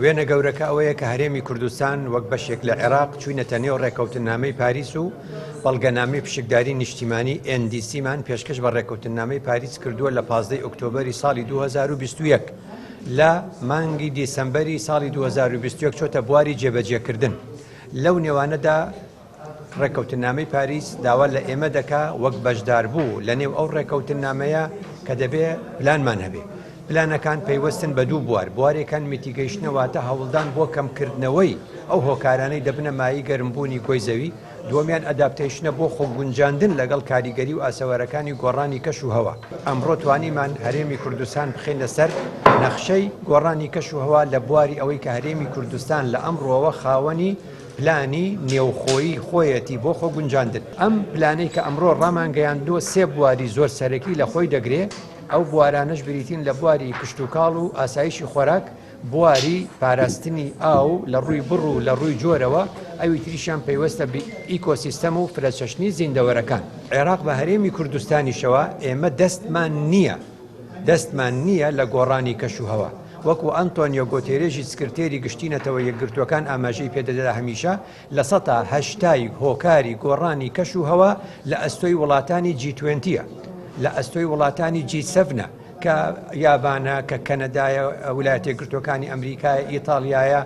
وێنە گەورەکە ئەوەیە کە هەرێمی کوردستان وەک بەشێک لە عێراق چووینەتە نێو ڕێککەوتننامەی پاریس و بەڵگەنامەی پشکداری نیشتیمانی NDC مان پێشکەش بە ڕێککەوتننامەی پاریس کردووە لە 15 ئۆکتۆبەری ساڵی 2021 لە مانگی دیسەمبەری ساڵی 2021 چۆتە بواری جێبەجێکردن لەو نێوانەدا ڕێککەوتننامەی پاریس داوا لە ئێمە دەکا وەک بەشداربوو لە نێو ئەو ڕێککەوتننامەیە کە دەبێ پلانمان هەبێ. پلانەکان پەیوەستن بە دوو بوار، بوارێکان mitigation ە واتە هەوڵدان بۆ کەمکردنەوەی ئەو هۆکارانەی دەبنە مایەی گەرمبوونی گۆی زەوی، دووەمیان adaptation ە بۆ خۆگونجاندن لەگەڵ کاریگەری و ئاسەوارەکانی گۆڕانی کەش و هەوا. ئەمڕۆ توانیمان هەرێمی کوردستان بخەینە سەر نەخشەی گۆڕانی کەش و هەوا لە بواری ئەوەی کە هەرێمی کوردستان لە ئەمڕۆوە خاوەنی پلانی نێوخۆیی خۆیەتی بۆ خۆگونجاندن. ئەم پلانەی کە ئەمڕۆ ڕامانگەیاندووە سێ بواری زۆر سەرەکی لە خۆی دەگرێ، ئەو بوارانەش بریتین لە بواری کشتوکاڵ و ئاسایشی خۆراک، بواری پاراستنی ئاو لە ڕووی بڕ و لە ڕووی جۆرەوە، ئەوی تریشیان پەیوەستە بە ئیکۆسیستەم و فرەچەشنی زیندەوەرەکان. عێراق بە هەرێمی کوردستانیشەوە ئێمە دەستمان نییە دەستمان نییە لە گۆڕانی کەشوهەوا. وەکو ئەنتۆنیۆ گۆتێرێژی سکرتێری گشتی نەتەوە یەکگرتووەکان ئاماژەی پێدەدا هەمیشە 80% ی هۆکاری گۆڕانی کەش و هەوا لە ئەستۆی وڵاتانی G twenty یە، لە ئەستۆی وڵاتانی G seven ە کە یابانە، کە کەنەدایە، ولایەتە یەکگرتووەکانی ئەمریکایە، ئیتاڵیایە،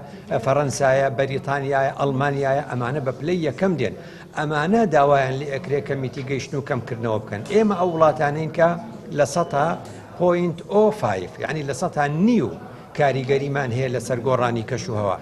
فەرەنسایە، بەریتانیایە، ئەڵمانیایە، ئەمانە بە پلەی یەکەم دێن. ئەمانە داوایان لێ ئەکرێ کە mitigation و کەمکردنەوە بکەن. ئێمە ئەو وڵاتانەین کە 0.05% یانی 0.5% کاریگەریمان هەیە لەسەر گۆڕانی کەشوهەوا.